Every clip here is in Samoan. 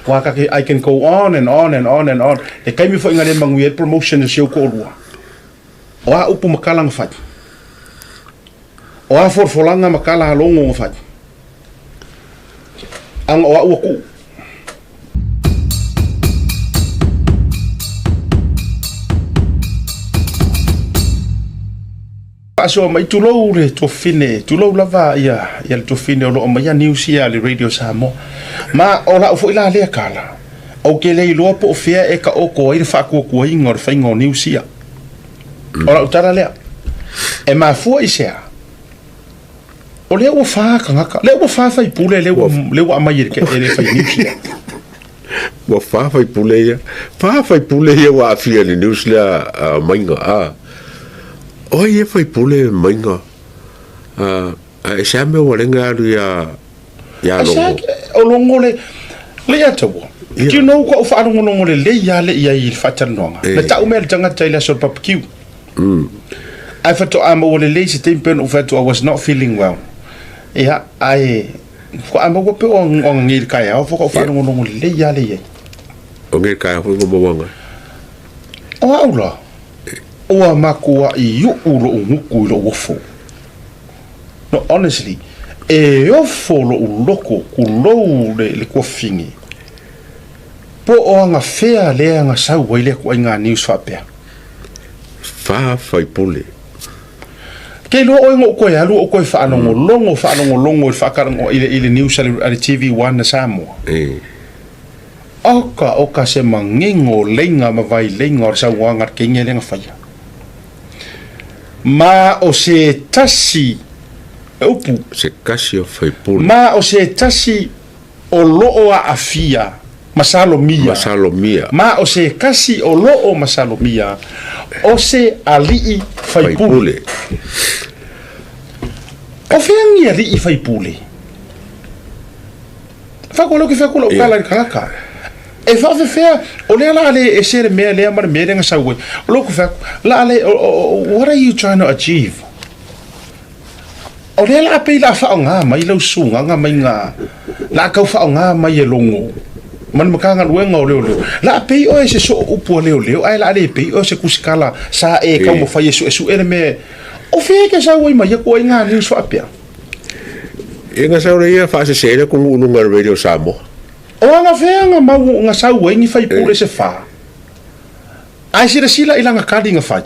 Wa ka ke I can go on and on and on and on. Le taimi foi nga le manuia ai le promotion o si ou toalua. O a upu ma tala na fai? O a folafolaga ma tala a logo na fai? Aga o au a kuu. Faasoa mai, tulou le tuafafine, tulou lava ia, ia le tuafafine o lo o maia news ia a le Radio Samoa. Ma o lau foi la lea tala, ou te le iloa po o fea e taoto ai le faatuatuaina o le faiga o news ia. O lau tala lea, e mafua i se a? O lea ua fa tagata, lea ua fa faipule lea ua, lea ua aumai e le, e le fai news ia. Ua fa faipule ia. Fa faipule ia ua aafia i le news lea a Maiga. A. O ai e faipule Maiga? A, a e se a mea ua lenga alu ia ia Logo. O Logo le le ia taua. Do you know ko whaalongolongo le le ia le ia i le whaatalanoanga. Na tau mea le tangata i le aso o le barbecue. Ai whatoa maua le lei se taimi pea na ou fai atu I was not feeling well. Ia, ai Faatoa maua pe o ngei le kaeao faatoa ou faalogologo lelei lava lea i ai. O ngei kaeao foi ua maua ngai. O au la, ua matuai iuu lou gutu i lou ofo. No, honestly, e ofo lou loto tulou le tuafafine, po o agafea lea na sau ai lea ituaiga news faapea. Fa faipule. Kei loa oe na ou toe alu ou toe faalogologo faalogologo i le faatalaga i le i le news a le a le TV One a Samoa. Oka oka se manino o leiga ma vaileiga o le saunoaga a le teine lea na faia. Ma o se tasi e upu. Se kasi o faipule. Ma o se tasi o loo aafia masalomia. Masalomia. Ma o se kasi o loo masalomia o se alii faipule. O fea ni alii faipule? Fa ko leo ke fea kula o kala i kalaka. E faafefea, o lea la le ese le mea lea ma le mea lea na sau ai. O leo ke fea, la le, what are you trying to achieve? O lea la pei la faaaoga mai lau sugaga mai ga la kau faaaoga mai e Logo ma le Matagaluega o Leoleo. La pei oe se soo upu a Leoleo ae la le pei oe se kusikala sa e taumafai e suesue le mea o fea e ke sau ai mai aku ai ngā news faapea. Ia nga sau le ia faasese le ku luga le Radio Samoa. O aga fea nga mau nga sau ai ni faipule se fa. Ae silasila i lana kali nga fai.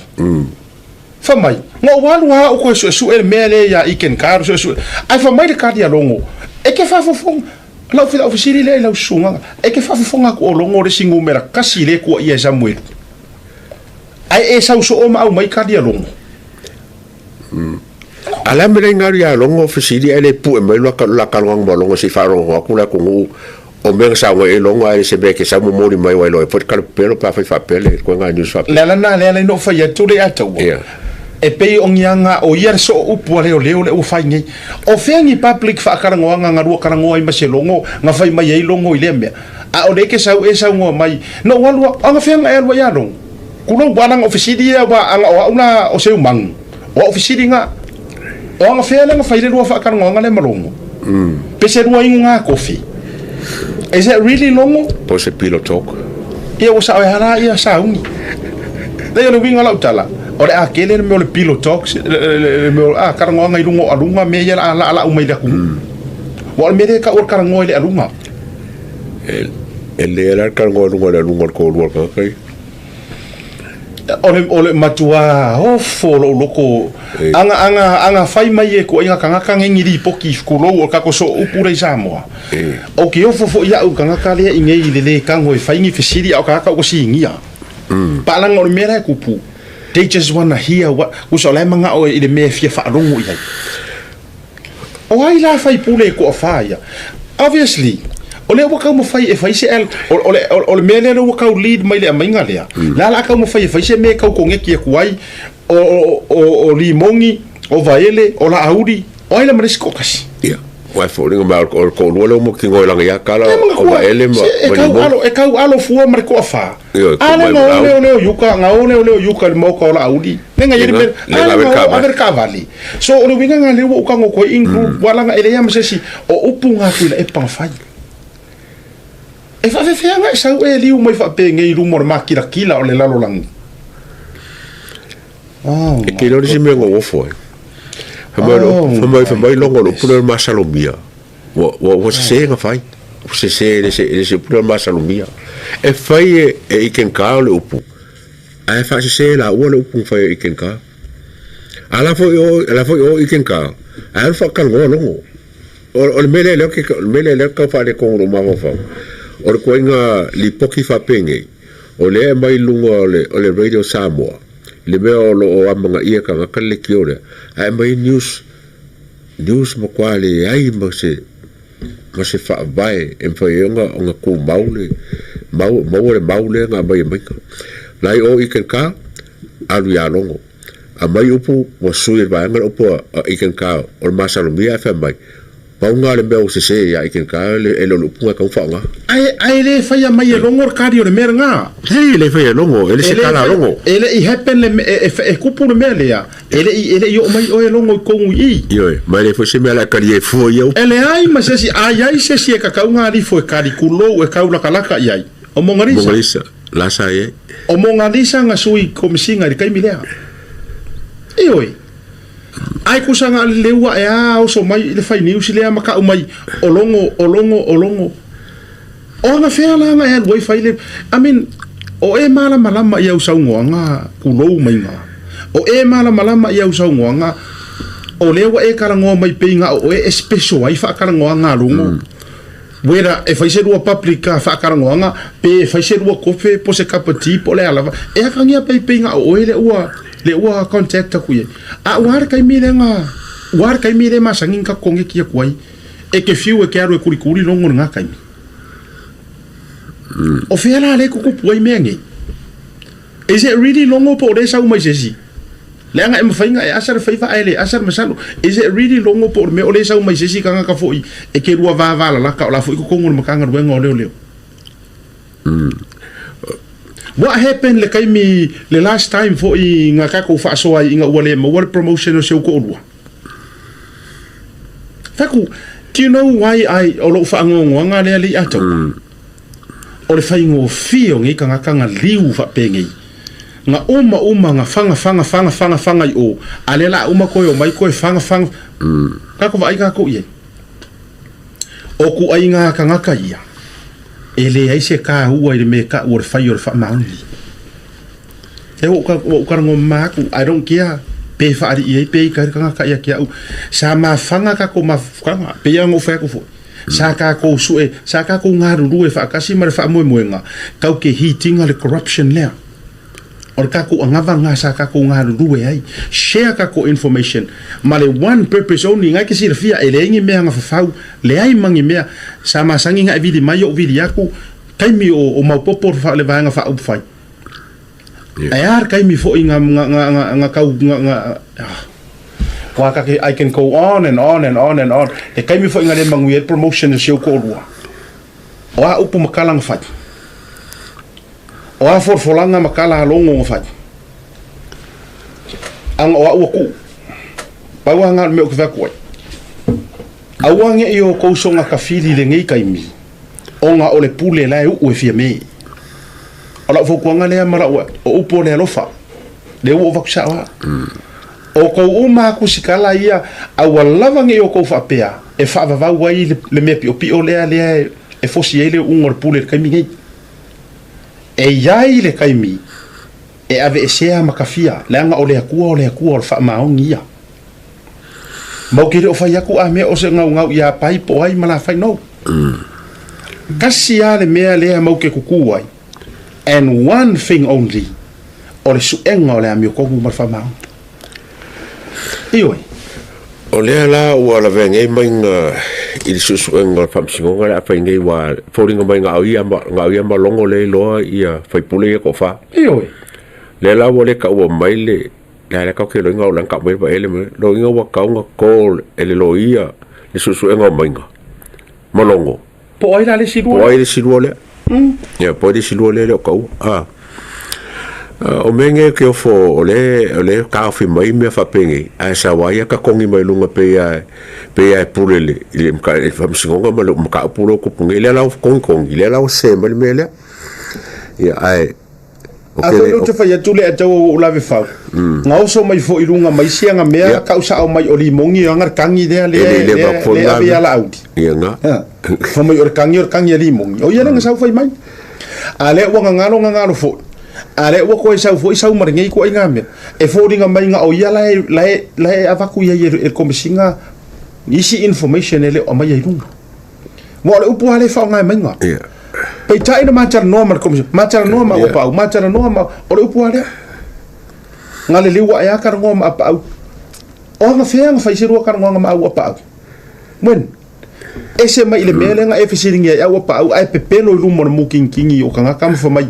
Fai mai, Na ou alu lava au koe suesue le mea lea ia Iken Karo suesue. Ae fai mai le kali a Logo, E ke faafofoga, lau lau fesili lea i lau susuga, e ke faafofoga atu o Logo le isi numera kasi lea e tuuaia e Samuelu. Ae e sau soo ma aumai kali a Logo. A le a mea la i galu ia Logo fesili ae le pue mai lo la kaloga ma Logo se i faalogologo atu le atunuu o mea na saunoa i ai Logo ae le se mea e te sau momoli mai aua e iloa ai foi le kalapepelo pe afai faapea le koe news faapea. Le ala lena lea na ou fai atu le ia taua. E pei o ni aga o ia le soo upu a leoleo lea ua fai nei. O fea ni public faatalanoaga na lua talanoa ai ma se Logo na fai mai ai Logo i lea mea. A o lea e te sau e saunoa mai, na ou alu aga fea na e alu ai ia Logo? Kulou ua lana o fesili ia ua aga o au la o Seumangu. O au fesili nga, o aga fea lea na fai le lua faatalanoaga lea ma Logo? Pe se lua inu nga kofi? Is that really Logo? Po o se pillow talk? Ia ua sao e ala ia sauni. Leai o le uiga o lau tala, o le a tele le mea o le pillow talk, le mea o a talanoaga i luga o aluga mea ia la laalau mai le atunuu. Aua o le mea lea e tau o le talanoa i le aluga. E le la le talanoa i luga o le aluga o le toalua o le tagata ia. O le, o le matua ofo lou loko aga aga aga fai mai e koe nga kangaka nge ni lipoti kulou o kako so upu lei Samoa. O ke ofo fo ia u kangaka lea i nei le le kango e fai ni fesili au kangaka o singia. Paalanga o le mea la e kupu. They just wanna hear what usa o la e mangao i le mea e fia whaalongo i ai. O ai la faipule e toafa ia? Obviously, o lea ua taumafai e fai se L, o, o, le, o, o le mea lea ua tau lead mai le aumaiga lea. La la taumafai e fai se mea e tau koneki atu ai o, o, o, o Limogi, o Vaele, o Laauli, o ai la ma le isi toatasi. Ia. Ua e foliga mai o le toalua lea ua mautinoa i laga ia tala o Vaele ma, e ma tau Limogi. alo, e tau alo fua ma le toafa. Ioe, A ko le mai na o Laauli. leo leo iuka, na o leo leo iuka i le maoka o Laauli. Le nga Le iai le nga, mea, le a nga le ave na le o kaavale. ave le kaavale. So o le uiga nga lea ua ou tago atu ai in group, ua laga e leai lava ma se isi o upu nga Tuilaepa na fai. E faafefea aga e sau e liu mai faapenei i luma o le makilakila o le lalolagi? Oh E te iloa le isi mea na ou ofo ai. Fai mai Oh fai mai my fai mai logo o le goodness. upu lea o le masalomia. Ua ua ua sese na fai. Ua sese e le se e le se upu lea o le masalomia. E fai e e Ikenkā o le upu, ae faasese e laua le upu na fai e Ikenkā. A la foi o a la foi o Ikenkā, ae alu faatalanoa logo. O le mea lea lea o le mea lea lea tau faaletonu i lou mafaufau, o le ituaiga lipoti faapenei, o lea e aumai i luga o le o le Radio Samoa, i le mea o lo o amanaia e tagata le leitio lea, ae aumai ai news, news matua leai ma se ma se faavae e mafai ai ona ona tumau le mau maua le mau lea na aumai e Maika. La i o i Kenka, alu ia Logo. Aumai upu ua sui e le vaega le upu a Ikenkao o le masalomia ae fai mai, pau na o le mea ua sese ia Ikenkao e le o le upu na e tatau ona faaaoga. Ae, ae le faia mai e Logo le kali o le mea lena. Leai, e le faia e Logo, e le se E le tala a fai, Logo. e le i happen le me, e, e, e kupu le mea lea, e le i, e le i oo mai oe Logo i kou i i. Ioe, ma e le foi se mea o le a kali ai fua ia upu. E leai ma se isi, a i ai se isi e kakauga alifo e kali kulou e kaulakalaka i ai, o Mongalisa. Mongalisa. La sa i ai. O Mongalisa nga sui komisiga i le taimi lea. Ioe. Ai kusa nga le leua e a oso mai i le fai news lea ma kau mai o logo, o logo, o logo. O aga fea la nga e alu ai fai le, I mean, o e malamalama i au saunoaga kulou mai nga. O e malamalama i au saunoaga, o lea ua e talanoa mai pei nga o oe e special ai faatalanoaga a logo. Wera e fai se lua public a faatalanoaga pe e fai se lua kofe po se cup of tea po o le a lava, e akagia peipeiga o oe le ua le ua contact aku i ai. A ua a le taimi lea na ua a le taimi lea masani na tatou koneti atu ai e te fiu e te alu e kulikuli logo i lena taimi. O fea la lea e tutupu ai mea nei? Is it really logo po o lea e sau mai se isi? Leaga e mafai ona e asa le faiva ae le asa le masalo. Is it really logo po o le mea o lea e sau mai se isi tagata foi e te lua vavalalata o la foi totonu o le Matagaluega o Leoleo? What happened le taimi le last time foi na tatou faasoa ai ina ua le maua le promotion o si ou toalua? Faku, do you know why I o lou faanoanoaga lea alii Ataua? O le faigofie o nei tagata na liu faapenei, na uma uma na faga faga faga faga faga i o, a lea la a uma toe omai toe faga faga. Tatou vaai tatou i ai. O ituaiga tagata ia, e leai se taua i le mea e tau o le fai o le faamaoni. E ua ou talanoa mama atu, I don't care pe faalii ai pe ita ai le tagata ia te au. Sa mafaga tatou mafutaga, pei lava ona ou fai atu foi. Sa tatou sue, sa tatou galulue faatasi ma le faamoemoega, tatou te heat ina le corruption lea. O le tatou anava lena sa tatou galulue ai. Share tatou information ma le one purpose only, na e te silafia e leai ni mea na fafau, leai ma ni mea. Sa masani ona e vili mai ou vili atu, taimi o maopoopo le vaega faaupufai. Ae a le taimi foi nga nga nga nga nga tau nga nga ah ka ke I can go on and on and on and on. Le taimi foi nga le manuia ai le promotion o si ou toalua. O a upu ma tala na fai? O a folafolaga ma tala a logo na fai? Aga o au a kuu. Pau lava na o le mea ou te fai atu ai. Aua ne i outou soga tafili i lenei taimi, ona o le pule la e uu e Fiame. O lau fautuaga lea ma lau, o upu o le alofa, lea ua ou avatu sao lava. O tou uma lava tusitala ia, aua lava ne i outou faapea e faavavau ai le mea piopio lea lea e fosi ai le uuga o le pule i le taimi nei. E i ai le taimi e aveesea ma kafia, leaga o le Atua o le Atua o le faamaoni ia. Ma ou te le o fai atu a mea o se gaugau ia pai po o ai ma la fai no. Tasi a le mea lea mau te kuku ai, and one thing only, o le suega o le amiotonu ma le faamaoni. Ioe. O lea la ua lavea nei maiga i le suesuega o le Faamasinoga le a fai nei ua foliga mai na o ia ma, na o ia ma Logo lea e iloa ia faipule ia toafa. Ioe. Lea la ua le taua mai le Le a le tau ke loiga o lana tau mai vaele mai loiga ua tau na call e le loia le suesuega o maiga ma logo. Po o ai la le isi lua lea? Po o ai le isi lua lea? Ia, po o ai le isi lua lea le o taua. A. O mea nei ou te ofo o lea o lea e taofi mai mea faapenei, ae sau lava ia tatogi mai luga pei lava pei lava e pule i le i le faamasinoga ma le mataupu lea ua tupu nei. Lea la ua togitogi, lea la ua sese mai le mea lea. Ia ae ou te le o. Afai ou te fai atu le atau o ou lave fau, gaoso mai foi i luga ma isi aga mea kau sao mai o limogi aga le kagi lea lea lea ave ia Laauli. Ia na. Fai mai o le kagi o le kagi a limogi. O ia lea na sau fai mai. A lea ua gagalo gagalo foi. A lea ua koe sau foi sau ma lenei ituaiga mea. E foliga mai na o ia la e la e la e avatu i ai e le Komesina nisi information e le o aumaia i luga. Aua o le upu lava lea e faaaoga mai ga. Peitai na ma talanoa ma le Komesina, ma talanoa ma Auapaau, ma talanoa ma o le upu lava lea. Na liliu ae lava talanoa ma Auapaau. O agafea na fai se lua talanoaga ma Auapaau? When? Ese mai i le mea lea na e fesiligia ai au Auapaau ae pepelo i luma o le mukinikini o tagata ma fai mai,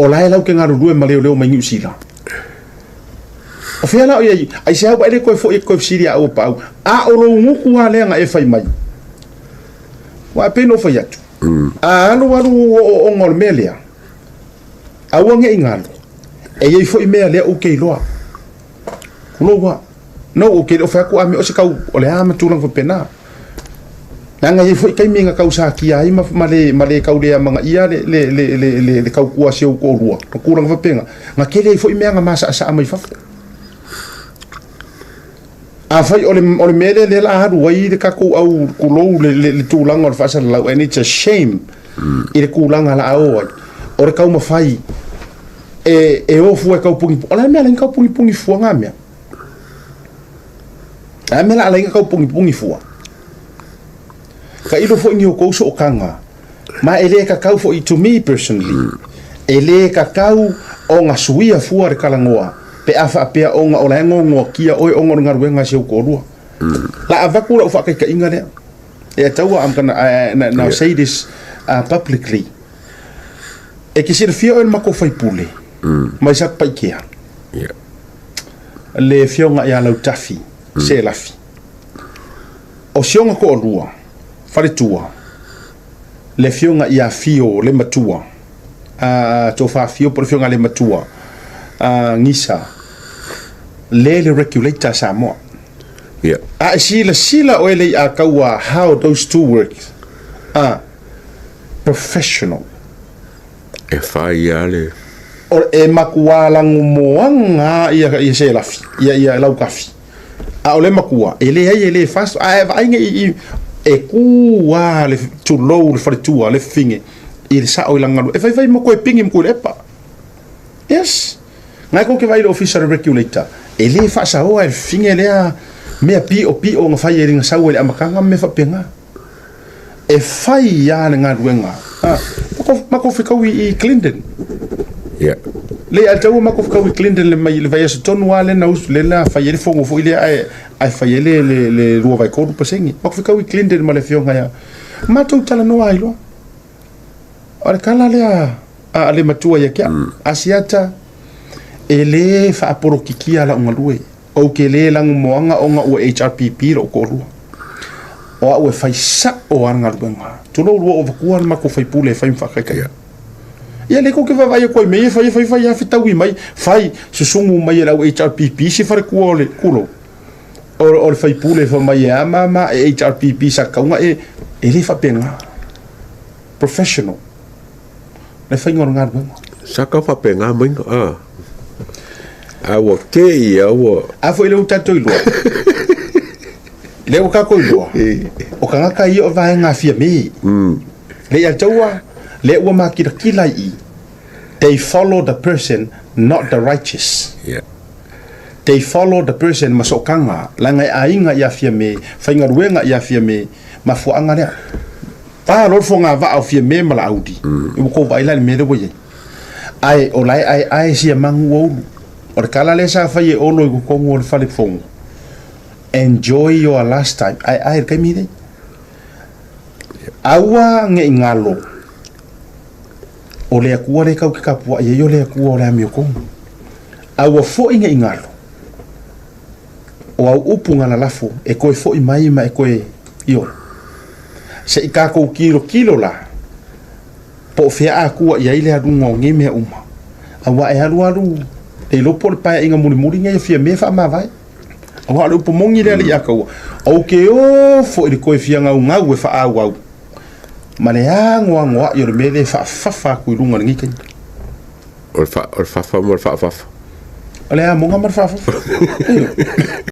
O la e lau te galulue ma leoleo mai Niu Sila. O fea la o i ai? Aisea ua e le toe foi e te toe fesili ia Auapaau, a o lou gutu lava lea na e fai mai. Aua e pei ona ou fai atu, a alu alu ooooga o le mea lea, aua ne i galo, e i ai foi mea lea ou te iloa. Tulou lava. No, ou te le o fai atu a mea o se kau, o le a ma tulaga faapena. Leaga e i ai foi taimi na tau satia ai ma, ma le, ma le tau le amanaia le, le, le, le, le, le tautua a si ou toalua, ma tulaga faapena. Na tele ai foi mea na masaasaa mai fafo. Afai o le, o le mea lea lea la alu ai le tatou au tulou le, le, le tulaga o le faasalalau and it's a shame i le tulaga la a o ai. O le taumafai e, e o fua e tau punipu. O le a le mea la e tau punipuni fua ngā mea? A mea la ala ai na tau punipuni fua? Tailo foi ni outou sootaga, ma e le tatau foi, to me personally, e le tatau ona suia fua le talanoa pe a faapea ona o la e gogoakia oe ona o le galuega a si ou toalua. La avatu lau faataitaiga lea. E ataua, I'm gonna now say this publicly. E te silafia oe le matou faipule mai Satupaitea, le afioga ia Lautafi Selafi. O si ona toalua, faletua, le afioga ia Fio le matua, a Tofa Fio po o le afioga le matua, a Gisa, le le regulator a Samoa. Yeah. A e silasila oe le ia kaua how those two work. A professional. E whai ia le. O e makuā lagomoaga ia ia Selafi, ia ia Laukafi. A o le makua, e leai e le fast, a e vaai nei i, e kū lava le tulou le faletua, le fafine i le sao i lana galuega. E faifai ma koe pigi ma Tuilaepa. Yes. Ngai kou te vaai i le ofisa o le regulator, e le faasaoa e le fafine lea mea piopio na fai e le na sau ai i le amataga ma mea faapena. E fai lava le galuega. Matou fetau i Clinton. Yeah. Le a tau matou fetau i Clinton le mai le vaiaso tonu lava lea na usu lea na fai ai le fono foi lea ae ae fai ai le le le 2.3%. Matou fetau i Clinton ma le afioga ia. Matou talanoa ai loa. O le tala lea a le matua ia te au. Asiata e le faapolokikia lau galue. Ou te le lagomoaga ona ua HRPP lou toalua. O au e fai sao lava le galuega. Tulou lua o avatua le matou faipule e fai ma faataitaiga. Ia lea tou te vaavaai atu ai mea ia fai fai fai lava fetaui mai, fai susugu mai e le au HRPP si faletua o le tulou. O le faipule fai mai e a ma e HRPP sa tatau ona e e le faapena. Professional. Le faiga o le galuega. Sa tau faapena mai a. A ua te ia ua. A foi lea ua tatou iloa. Lea ua tatou iloa. O tagata ia o vaega a Fiame. Le ia taua, lea ua makilatila i i. They follow the person, not the righteous. Yeah. They follow the person ma sootaga, leaga e aiga ia Fiame, faigaluega ia Fiame, mafuaaga lea. Pa loa le fogavaa o Fiame ma Laauli, ua tou vaai la i le mea lea ua i ai. Ae o la e aeae sia magu ua ulu. O le tala lea sa fai e Olo i totonu o le fale fono, enjoy your last time, aeae i le taimi lenei. Aua ne i galo, o le Atua lea tatou te tapuai ai o le Atua o le amiotonu. Aua foi ne i galo, o au upu na lalafo e toe foi mai ma e toe ioe. Se i tatou tilotilo la, po o fea a tua i ai le aluga o nei mea uma. Auā e alualu le iloa po o le paeaiga mulimuli lenei e Fiame e faamavae. Aua o le upu moni lea alii a kaua, ou te ofo i le toe fia gaugau e faaauau ma le anoanoai o le mea lea e faafafa atu i luga i lenei taimi. O le, fa, o le fafa ma le faafafa. O le amoga ma le faafafa.